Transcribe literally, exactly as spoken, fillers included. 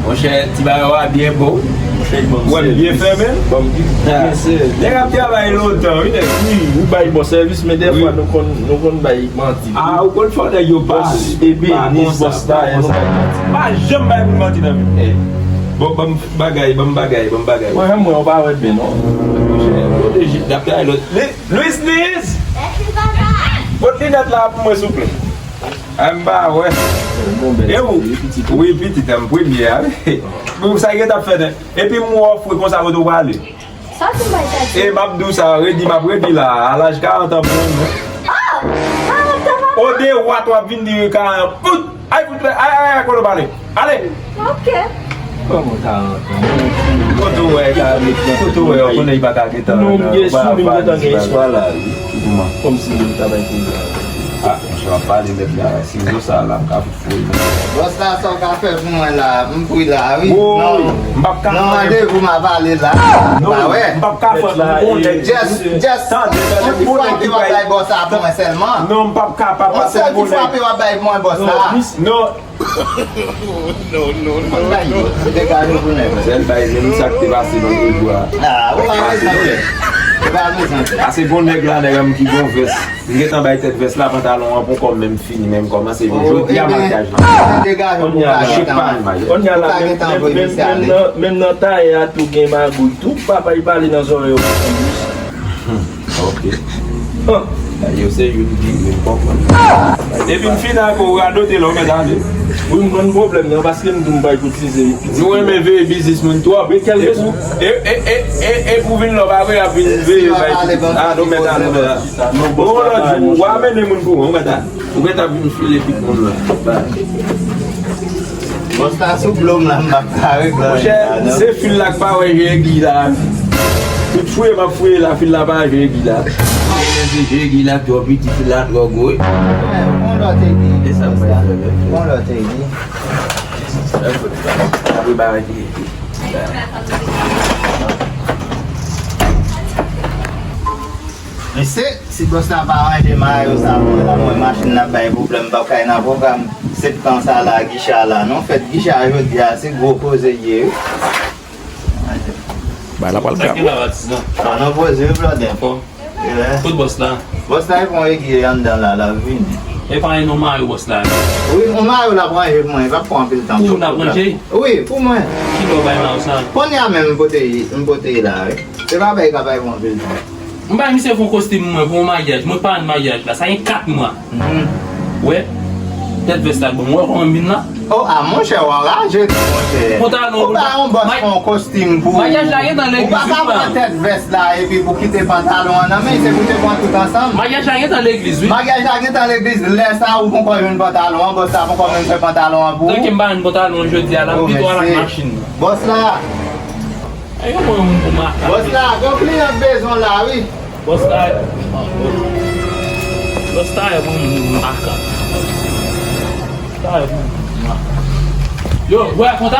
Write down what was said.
Monchè, ti bagay w a byen bon. Monchè, ban m sèvis. Ou wè m byen fèmen? Ban m byen sèvis. Nèg ap travay lontan, wi, nèg. Wi, ou bay bon sèvis, men dèfwa nou konn, nou konn bay manti. Ah, ou konn fè nèg yo pale. Bòs Ebenis, bòs Tayen, nou bay manti. Pa janm bay moun manti nan vi m. Bon, ban m bagay, ban m bagay, ban m bagay. Mwen menm, mwen, ou pa wè byen, non. Monchè, kote Jip t ap travay lòt. Li, Luis, Luis! Pot linèt la pou mwen, souple. A, m pa wè. E ou? Wi, pitit an m premye a, wi. Bon, sa ki t ap fè nèt. Epi m wè w fre konsa kote w prale. Sa ti bay sa ti. E m ap di w sa, redi, m ap redi la. A laj karant an pou mwen. Oh! Karant an, papa! O de wat w ap vin di karant. Pout! Ay, fout, ay, ay, ay, kote w prale. Ale! Ok. Kòman karant an? Kote w wè, kote w wè, konnen li pa ka gentan. Non, m gen sou li, m gentan gen istwa la, wi. Kòmsi m ta bay pou li. Ah, monchè, w ap pale nèg la, si m di w sa la, m ka fout foure. Bòs la, sa w ka fè pou mwen la, m pri la, wi. Non, m p ap ka fè. Non, randevou m ap ale la. Non, m p ap ka fè pou yon nèg. Just, just, yon ti frape w ap bay bòs la pou mwen sèlman. Non, m p ap ka, papa, se yon bon nèg. Yon sèl ti frape w ap bay pou mwen, bòs la. Non. Non, non, non, non. Degaje pou nèg. Sèl bay, menm sa k te pase nan de jou a. Ah, ou pa bezwen pè. Ou pa bezwen pè. Ase bon nèg la, nèg an m ki gon vès. M gentan bay tèt vès la, pantalon an poko menm fini, menm kòmanse vin. Jodi a makyaj la. Degaje pou nèg la. Kounye a la, menm, menm, menm nan, menm nan tayè a tou gen magouy tou. Papa, li pale nan zòrèy ou. Ok. Yo se youn ki vle konprann. Epi m fini ak ou, radote la, ou mèt ale. Wi, m konn pwoblèm nan, paske m di m pa koutize. Nou renmen veye biznis moun twòp. Wi, kèlkeswa. E, e, e, e, e pou vin la, w pa vle ap vin veye bay biznis. Ah, nou mèt ale, nou mèt ale. Bon, lòt jou, w a mennen moun pou mwen, ou mèt ale. Ou gentan vin file pit moun la. Bòs la sou blo m la, m pa ka regle anyen la, non. Monchè, se fil la k pa wè je egli la. Tout fouye m ap fouye la, fil la pa wè je egli la. Se je egli la twò piti, fil la twò gwo, wi. Bon lòt egli. E sa m pral fè menm. Bon lòt egli. Apre bagay ki Mesye, si bòs la pa ranje mayo sa pou mwen la, mwen machin nan ap bay pwoblèm, m p ap kay nan pwogram septan sa la, gicha la, non. Fèt gicha jodi a, se gwo koze l ye, wi. Bay la pral grap. Sa ki la, atis nan? An nou poze, wi, blòdè. Anfòm. Kot bòs la? Bòs la, e pran egli anndan la, l ap vini. E pa yon mayo bòs la? Wi, yon mayo l ap ranje pou mwen, li p ap pran anpil tan. Pou moun ap ranje? Wi, pou mwen. Kilè w bay mayo sa? Kounye a menm, m pote, m pote la, wi. Se pa bay ka bay pou anpil tan. M bay misye fon kostim mwen pou yon maryaj. Mwen pa nan maryaj la. Sa gen kat mwa. Ou wè? Tèt vès la bon. Ou wè kòman m vin la? Oh, a monchè, w anraje tou, monchè. Pantalon. Ou pa yon bòs fon kostim pou. Maryaj la gentan legliz, wi. Ou pa ka pran tèt vès la epi pou kite pantalon an nan men, se pou te pran tout ansanm. Maryaj la gentan legliz, wi. Maryaj la gentan legliz, lè sa ou poko jwenn pantalon an, bòs la poko menm fè pantalon an pou ou. Tanke m pa jwenn pantalon an jodi a la, m pito al ak machin nan. Bòs la. Ay, yo pran moun pou makak. Bòs la, gon kliyan k bezwen w la, wi. Bòs la, bòs la, yo pran moun pou makak. Bòs la, yo pran moun pou makak. Yo, wè, konta.